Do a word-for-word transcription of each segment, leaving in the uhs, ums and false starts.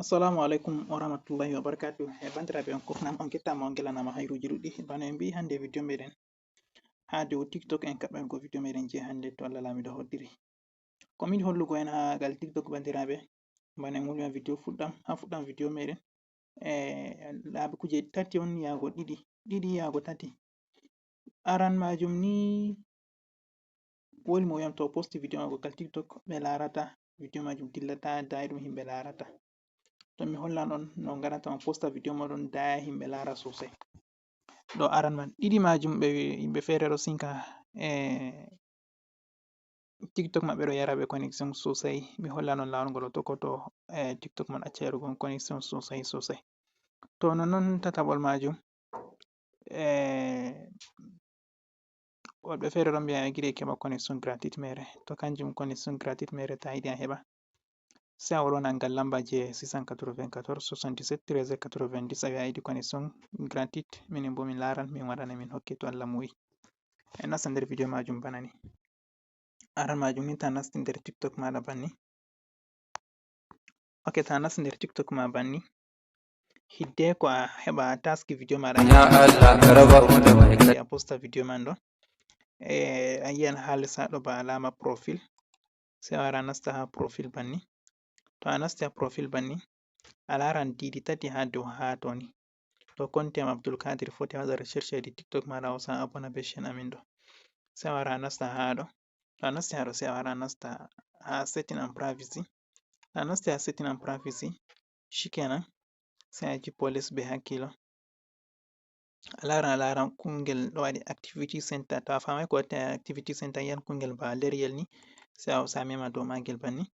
Assalamu alaikum wa rahmatullahi wa barakatuh. E bandiraɓe on kofnam on kettama on gelanama hayruji ɗuɗɗi. Bana en mbi hande video meɗen ha dow TikTok en kaɓɓen ko video meɗen je hande to Allah lamiɗo hoddiri. Ko miɗi hollugo en ha gal TikTok bandiraɓe. Bana en wulwa video fuɗɗam ha fuɗɗam video meɗen. E laabi kuje tati on yago ɗiɗi, ɗiɗi yago tati. Aran majum ni woni mo wiyam to posti video mako kal TikTok ɓe larata video majum dillata dai ɗum himɓe larata. To mi hollan on no ngarata on posta video moɗon dai himɓe lara sosai. Ɗo aran man ɗiɗi majum ɓe yimɓe fere ɗo sinka e TikTok maɓɓe ɗo yara ɓe connection sosai. Mi hollan on lawol ngol o tokkoto e TikTok man acca yarugo on connection sosai sosai. To non non tataɓol majum e woɗɓe fere ɗon mbiya gire keɓa connection gratuit mere. To kanjum connection gratuit mere ta yiɗi a heɓa sai a wona ngal lamba je six cent quatre-vingt-quatorze soixante-dix-sept treize quatre-vingt-dix a wiya a yiɗi connection gratuit minin bo min laran min waɗana min hokke to Allah muyi. En nasta nder video majum bana ni. Aran majum ni ta nasti nder TikTok maɗa banni. Ok, ta nasti nder TikTok ma banni. Hidde ko a heɓa taski video maɗa. Ya Allah, raba mu da mai kai. A posta video man ɗo. E a yiyan ha les ɗo ba alama profil. Sai a wara nasta ha profil banni. To a nasti ha profil banni, a laran didi tati ha dow ha to ni. To konti am Abdul Kadir foti a waɗa recherche di TikTok maɗa o sa abona be chaîne amin ɗo. Sai a wara a nasta ha ɗo. To a nasti ha ɗo sai a wara a nasta ha setting and privacy. To a nasti ha setting and privacy shikenan sai a jippo les be hakkilo. A laran a laran kungel ɗo waɗi activity center. To a famai ko watta activity center yiyan kungel ba leryel ni sai a hosa a mema dow magel banni.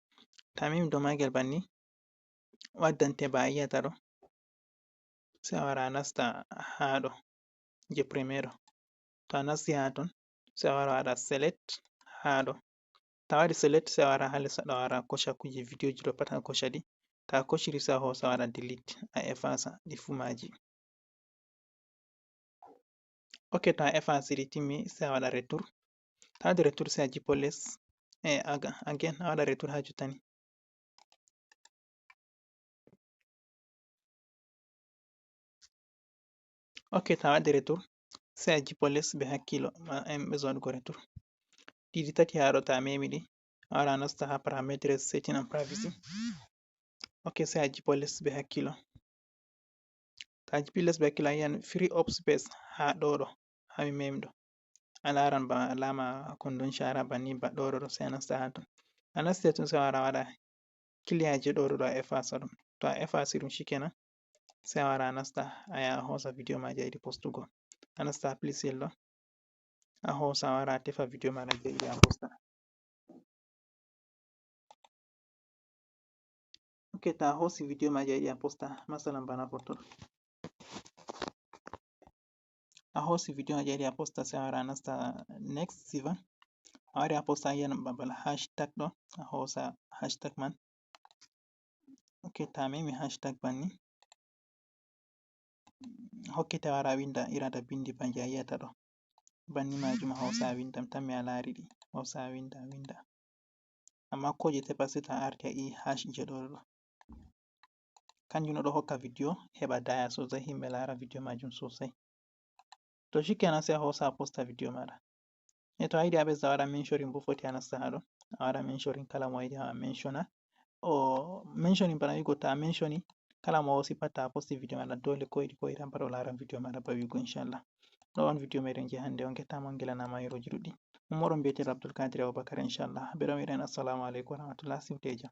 To a memi dow magel banni waddante ba a yiyata ɗo. Sai a wara a nasta ha ɗo je premier ɗo. To a nasti ha ton sai a wara a waɗa select ha ɗo. To a waɗi select sai a wara ha les ɗo a wara a koca kuje video ji ɗo pat a koca ɗi. To a kociri sai a hosa a waɗa delete a efface ɗi fu maji. Ok, to a efface ɗi timmi sai a waɗa retour. To a waɗi retour sai a jippo les e again a waɗa retour ha jottani. Ok, ta waɗi retour sai a jippo les be hakkilo ma en ɓe waɗugo retour. Didi tati ha ɗo ta memi ɗi a wara a nasta ha parametres setting and privacy. Ok, sai a jippo les be hakkilo. Ta jippi les be hakkilo a yiyan free up space ha ɗo ɗo ha mi memi ɗo. A laran ba alama kondon shara banni ba ɗo ɗo sai a nasta ha ton. A nasti ha ton sai a wara a waɗa clear je ɗo ɗo a efface ɗum. To a efface ɗum shikenan sai a wara a nasta a yaha a hosa video ma je a yiɗi postugo. A nasta ha plus ɗo a hosa a wara a tefa video maɗa je a yiɗi a posta. Ok, ta hosi video ma je a yiɗi a posta masalan bana foto ɗo. A hosi video ma je a yiɗi a posta sai a wara a nasta next sivan. A wari a posta a yiyan babal hashtag ɗo a hosa hashtag man. Ok, ta memi hashtag banni. Hokkete a wara a winda irada bindi ba je a yiyata ɗo. Banni majum a hosa a winda mi tammi a lari ɗi hosa a winda a winda. Amma ko je tepa sai ta arti a i hash je ɗo ɗo. Kanjum ɗo hokka video heɓa daya sosai himɓe lara video majum sosai. To shikenan sai a hosa a posta video maɗa. E to a yiɗi a ɓesda a waɗa mentioning bo foti a nasta ha ɗo a waɗa mentioning kala mo a yiɗi a mentioning. O mentioning bana wigo ta mentioning kala mo a hosi pat ta posti video maɗa dole ko yiɗi ko yiɗan pat o laran video maɗa ba wigo inchallah. Ɗo on video meɗen je hande on gettama on gelanama yeroji ɗuɗɗi. Ummoɗon mbiyeteɗo Abdul Kadir Abubakar inchallah. Ɓe ɗon wiɗen assalamu alaikum warahmatullah siwte jam.